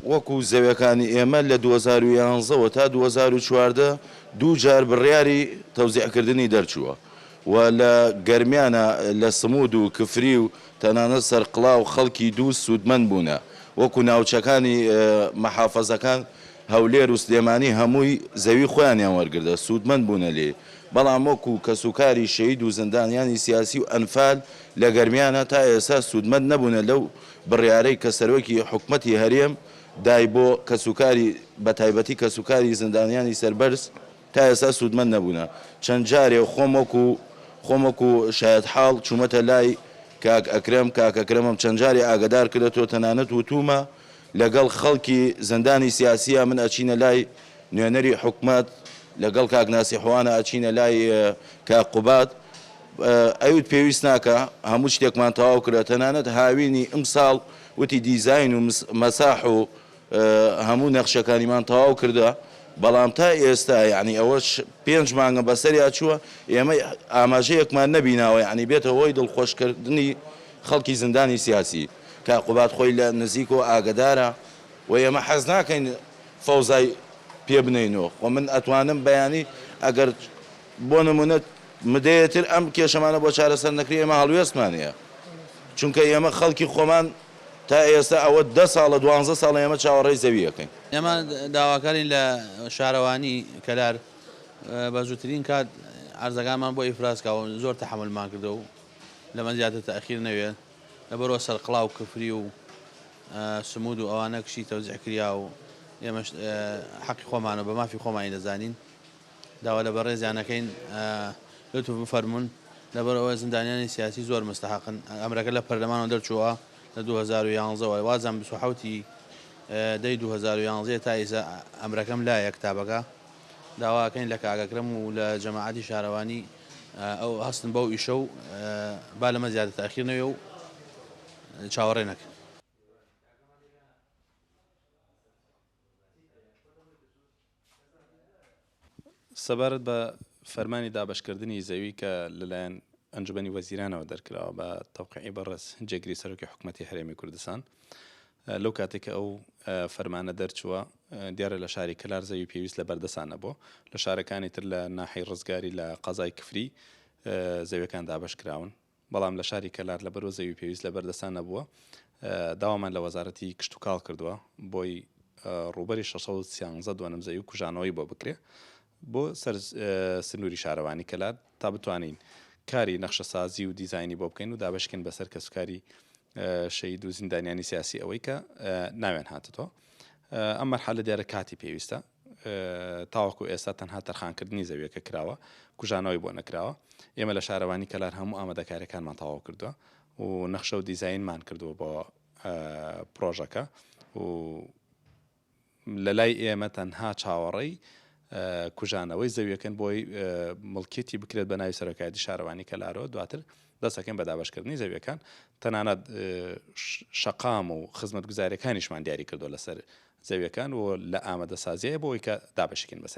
وەکو زەویەکانی ئێمە لە 2011 وە تا 2014 دوو جار بڕیاری تەوزیعکردنی دەرچووە و لە گەرمیانە لە سمود و کفری و تەنانەت سەرقڵا و خەڵکی دووز سوودمەند بوونە وەکو ناوچەکانی مەحافەزەکان هەولێر و سلێمانی هەمووی زەوی خۆیانیان وەرگردە سوودمەند بوونە لێی بەڵام وەکو کەسوکاری شەهید و زیندانیانی سیاسی و ئەنفال لە گەرمیانە تا ئێستا سوودمەند نەبوونە لەو بڕیارەی کە سەرۆکی حکومەتی هەرێم دای بۆ کەسوکاری بەتایبەتی کەسوکاری زیندانیانی سەربەرز تا ئێستا سوودمەند نەبوونە. چەند جارێ خۆم وەکو خۆم وەکو شایەتحاڵ چوومەتە لای کاک ئەکرەم، کاک ئەکرەمم چەند جارێ ئاگەدار کردەتەوە، تەنانەت وتوومە لەگەڵ خەڵکی زیندانی سیاسییا من ئەچینە لای نوێنەری حکومەت، لەگەڵ کاک ناسیحوانە ئەچینە لای کاک قوباد، ئەیوت پێویست ناکا، هەموو شتێکمان تەواو کردە، تەنانەت هاوینی ئمساڵ وتی دیزاین و مەساح و هەموو نەخشەکانیمان تەواو کردە بەڵام تا ئێستا یەعنی ئەوە پێنج مانگە بەسەریا چووە ئێمە ئاماژەیەکمان نەبیناوە یەعنی بێتە هۆی دڵخۆشکردنی خەڵکی زیندانی سیاسی کاک قوباد خۆی لە نزیکەوە ئاگەدارە و ئێمە حەز ناکەین فەوزای پێ بنێینەوە خۆ من ئەتوانم بەیانی ئەگەر بۆ نمونە مدەیە تر ئەم کێشەمانە بۆ چارەسەر نەکرێ ئێمە هەڵوێستمان هەیە چونکە ئێمە خەڵکی خۆمان تا ئێستا ئەوە دە ساڵە دوانزە ساڵە ئێمە چاوەڕێی زەوی ئەکەین. ئێمە داواکارین لە شارەوانی کەلار بە زووترین کات عەرزەکانمان بۆ ئیفراز کا و زۆر تەحەمولمان کردوە و لەمە زیاتر تەئخیر نەوێ لەبەرئەوە سەرقڵا و کفری و سمود و ئەوانە کشی تەوزیع کریا و ئێمەش حەقی خۆمانە بە مافی خۆمانی دەزانین. داوا لە بەڕێزیان ئەکەین لوتف بفەرموون لەبەرئەوە زیندانیانی سیاسی زۆر مستەحەقن ئەمرەکە لە پەرلەمانەوە دەرچووە لە 2011 وە وازانم 27 ی دەی 2011 تا ئیسە ئەمرەکەم لایە کتابەکە داوا ئەکەین لە کاک ئەکرەم و لە جەماعەتی شارەوانی ئەو هەستن بەو ئیشە و با لەمە زیاتر تاخیر نەوێ و چاوەڕێ نەکەن. سەبارەت بە فەرمانی دابەشکردنی زەوی کە لەلایەن ئەنجومەنی وەزیرانەوە دەرکراوە بە تەوقیعی بەڕێز جێگری سەرۆکی حکومەتی هەرێمی کوردستان لەو کاتێک کە ئەو فەرمانە دەرچووە دیارە لە شاری کەلار زەوی پێویست لە بەردەسان نەبوو لە شارەکانی تر لە ناحی ڕزگاری لە قەزای کفری زەویەکان دابەش کراون بەڵام لە شاری کەلار لەبەرئەوە زەوی پێویست لەبەردەستا نەبووە، داوامان لە وەزارەتی کشتوکاڵ کردووە بۆی ڕووبەری 613 دۆنم زەوی و کوژانەوەی بۆ بکرێ بۆ سەر سنووری شارەوانی کەلار تا بتوانین کاری نەخشەسازی و دیزاینی بۆ بکەین و دابەشکەین بەسەر کەسوکاری شەهید و زیندانیانی سیاسی ئەوەی کە ناویان هاتتەوە. ئەم مەرحەلە دیارە کاتی پێویستە. تاوەکو ئێستا تەنها تەرخانکردنی زەویەکە کراوە، کوژانەوەی بۆ نەکراوە. ئێمە لە شارەوانی کەلار هەموو ئامادەکاریەکانمان تەواو کردووە و نەخشە و دیزاینمان کردووە بۆ پرۆژەکە و لەلای ئێمە تەنها چاوەڕێی کوژانەوەی زەویەکەن بۆی مڵکێتی بکرێت بە ناوی سەرۆکایەتی شارەوانی کەلارەوە دواتر دەستەکەین بە دابەشکردنی زەویەکان تەنانەت شەقام و خزمەتگوزاریەکانیشمان دیاری کردووە لەسەر زەویەکان و لە ئامادەسازیایە بۆ ئەوەی کە دابەشیکەین بەسەر.